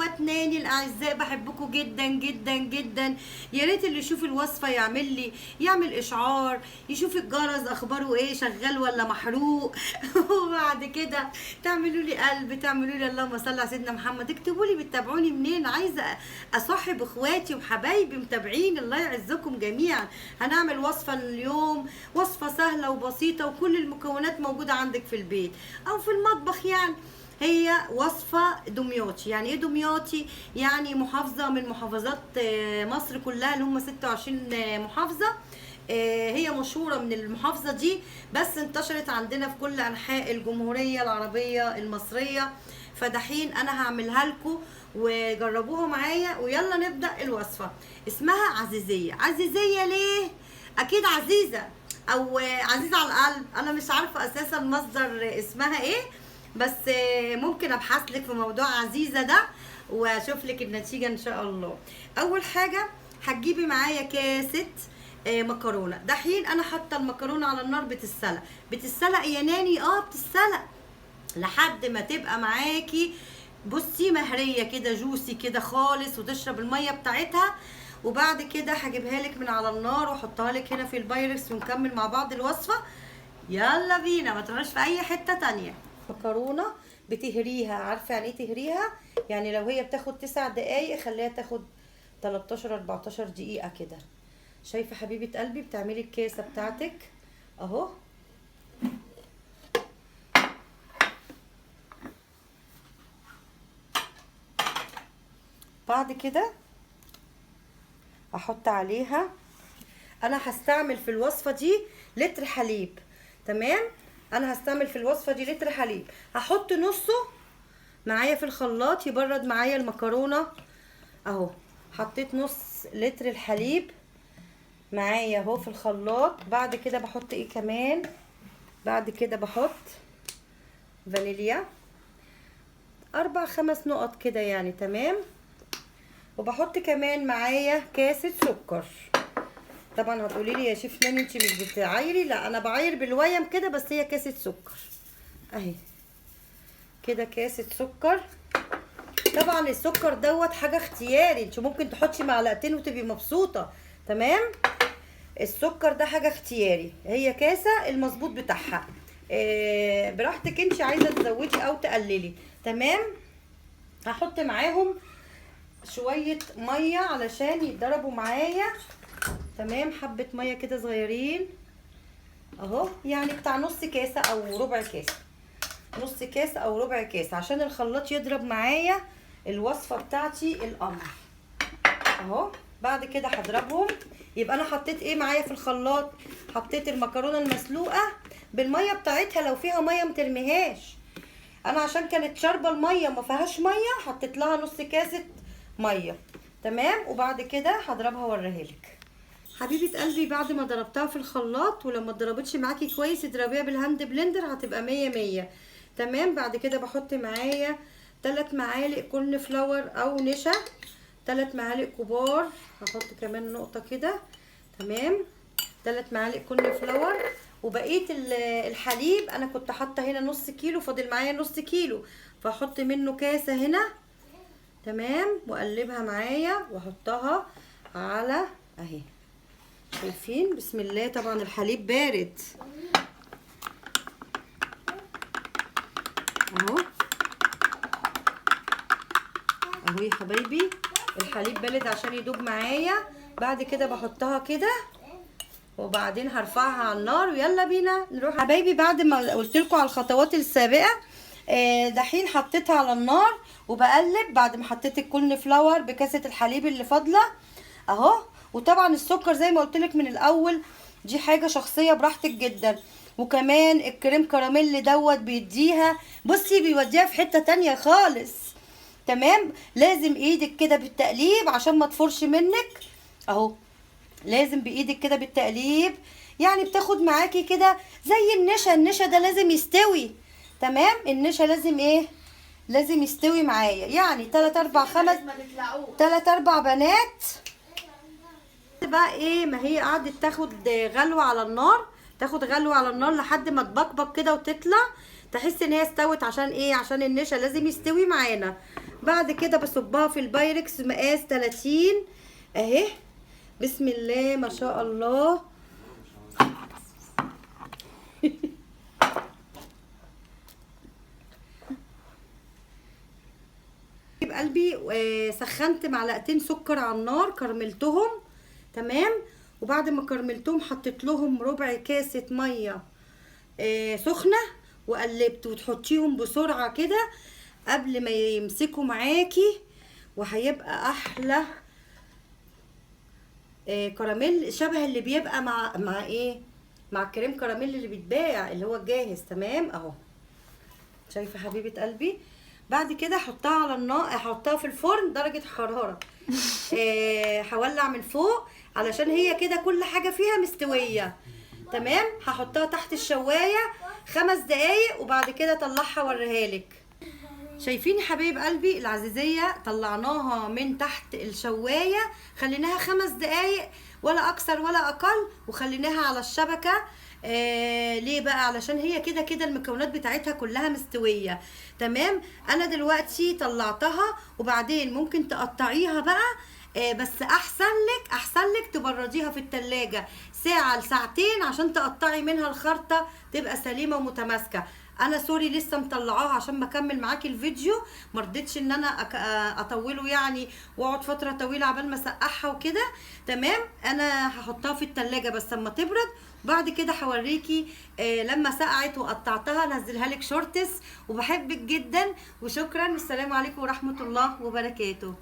اخوات ناني الاعزاء، بحبكم جدا جدا جدا. يا ريت اللي يشوف الوصفة يعمل لي يعمل اشعار، يشوف الجرس اخباره ايه، شغال ولا محروق. وبعد كده تعملوا لي قلب، تعملوا لي اللهم صل على سيدنا محمد، اكتبوا لي بتتابعوني منين، عايزه اصاحب اخواتي وحبايبي متابعين، الله يعزكم جميعا. هنعمل وصفه اليوم، وصفه سهلة وبسيطة وكل المكونات موجودة عندك في البيت او في المطبخ. يعني هي وصفة دمياطي. يعني ايه دمياطي؟ يعني محافظة من محافظات مصر كلها اللي هم 26 محافظة. هي مشهورة من المحافظة دي، بس انتشرت عندنا في كل أنحاء الجمهورية العربية المصرية. فدحين أنا هعملها لكم وجربوها معايا، ويلا نبدأ الوصفة. اسمها عزيزية. عزيزية ليه؟ أكيد عزيزة أو عزيزة على القلب، أنا مش عارفة أساسا مصدر اسمها إيه، بس ممكن ابحث لك في موضوع عزيزه ده واشوف لك النتيجة ان شاء الله. اول حاجة هتجيبي معايا كاسه مكرونه. دحين انا حاطه المكرونه على النار بتتسلق. بتتسلق يا ناني؟ بتتسلق لحد ما تبقى معاكي بصي مهريه كده، جوسي كده خالص، وتشرب المية بتاعتها. وبعد كده هجيبها لك من على النار واحطها لك هنا في البايركس ونكمل مع بعض الوصفة. يلا بينا، ما تروحوش في اي حتة تانية. مكرونه بتهريها، عارفه يعني ايه تهريها؟ يعني لو هي بتاخد 9 دقايق خليها تاخد 13 14 دقيقة كده. شايفه حبيبه قلبي؟ بتعملي الكاسه بتاعتك اهو. بعد كده احط عليها، انا هستعمل في الوصفة دي لتر حليب، تمام؟ انا هستعمل في الوصفة دي لتر حليب، هحط نصه معايا في الخلاط يبرد معايا المكرونه اهو. حطيت نص لتر الحليب معايا اهو في الخلاط. بعد كده بحط ايه كمان؟ بعد كده بحط فانيليا 4-5 نقط كده يعني، تمام. وبحط كمان معايا كاسه سكر. طبعا هتقولي لي يا شيف ناني انت مش بتعايري، لا انا بعاير بالويم كده، بس هي كاسه سكر اهي كده، كاسه سكر. طبعا السكر دوت حاجة اختياري، انت ممكن تحطي معلقتين وتبقي مبسوطة، تمام؟ السكر ده حاجة اختياري، هي كاسه المظبوط بتاعها، براحتك انت عايزه تزودي او تقللي، تمام؟ هحط معاهم شوية مية علشان يتضربوا معايا، تمام؟ حبة مية كده صغيرين اهو، يعني بتاع نص كاسة او ربع كاسة، نص كاسة او ربع كاسة عشان الخلاط يضرب معايا الوصفة بتاعتي القمر اهو. بعد كده هضربهم. يبقى انا حطيت ايه معايا في الخلاط؟ حطيت المكرونة المسلوقة بالمية بتاعتها، لو فيها مية مترميهاش، انا عشان كانت شاربة المية ما فيهاش مية حطيت لها نص كاسة مية، تمام؟ وبعد كده هضربها واوريها لك. حبيبه قلبي بعد ما ضربتها في الخلاط، ولو ما اتضربتش معاكي كويس اضربيها بال hand blender هتبقى 100 100، تمام؟ بعد كده بحط معايا 3 معالق corn flour او نشا، 3 معالق كبار، هحط كمان نقطة كده، تمام؟ 3 معالق corn flour. وبقية الحليب انا كنت حاطه هنا نص كيلو، فاضل معايا نص كيلو، فاحط منه كاسه هنا، تمام؟ واقلبها معايا واحطها على اهي، شايفين؟ بسم الله. طبعا الحليب بارد اهو اهو يا حبايبي، الحليب بارد عشان يدوب معايا. بعد كده بحطها كده وبعدين هرفعها على النار، ويلا بينا نروح. حبايبي بعد ما قلت لكم على الخطوات السابقة، دحين حطيتها على النار وبقلب بعد ما حطيت ال corn flour بكاسه الحليب اللي فاضلة اهو. وطبعا السكر زي ما قلت لك من الاول دي حاجة شخصية براحتك جدا. وكمان الكريم كراميل دوت بيديها، بصي بيوديها في حتة تانية خالص، تمام؟ لازم ايدك كده بالتقليب عشان ما تفرش منك اهو، لازم بايدك كده بالتقليب، يعني بتاخد معاكي كده زي النشا. النشا ده لازم يستوي، تمام؟ النشا لازم ايه؟ لازم يستوي معايا، يعني 3 4 5 3 4 بنات بقى ايه. ما هي قعدت تاخد غلوه على النار، تاخد غلوه على النار لحد ما تبقبق كده وتطلع، تحس ان هي استوت. عشان ايه؟ عشان النشا لازم يستوي معانا. بعد كده بصبها في البايركس مقاس 30 اهي. بسم الله ما شاء الله. بقلبي سخنت معلقتين سكر على النار، كرملتهم تمام. وبعد ما كرملتهم حطيت لهم ربع كاسة مية سخنة وقلبت، وتحطيهم بسرعة كده قبل ما يمسكوا معاكي، وهيبقى احلى كراميل شبه اللي بيبقى مع ايه، مع الكريم كراميل اللي بيتباع اللي هو الجاهز. تمام اهو، شايفه حبيبه قلبي. بعد كده احطها على النار، احطها في الفرن درجه حرارة هولع من فوق علشان هي كده كل حاجة فيها مستوية. تمام، هحطها تحت الشوايه 5 دقايق وبعد كده اطلعها اوريها لك. شايفين يا حبايب قلبي العزيزيه طلعناها من تحت الشوايه، خليناها 5 دقايق ولا اكثر ولا اقل، وخليناها على الشبكة. ليه بقى؟ علشان هي كده كده المكونات بتاعتها كلها مستوية. تمام، انا دلوقتي طلعتها، وبعدين ممكن تقطعيها بقى، بس احسن لك تبرديها في التلاجة ساعة لساعتين عشان تقطعي منها الخرطة تبقى سليمة ومتماسكه. انا sorry لسه مطلعاها عشان ما اكمل معاكي الفيديو، ما رضيتش ان انا اطوله يعني واقعد فترة طويلة عبال ما اسقعها وكده. تمام، انا هحطها في التلاجة بس اما تبرد، بعد كده هوريكي لما سقعت وقطعتها نزلها لك shorts. وبحبك جدا وشكرا، والسلام عليكم ورحمة الله وبركاته.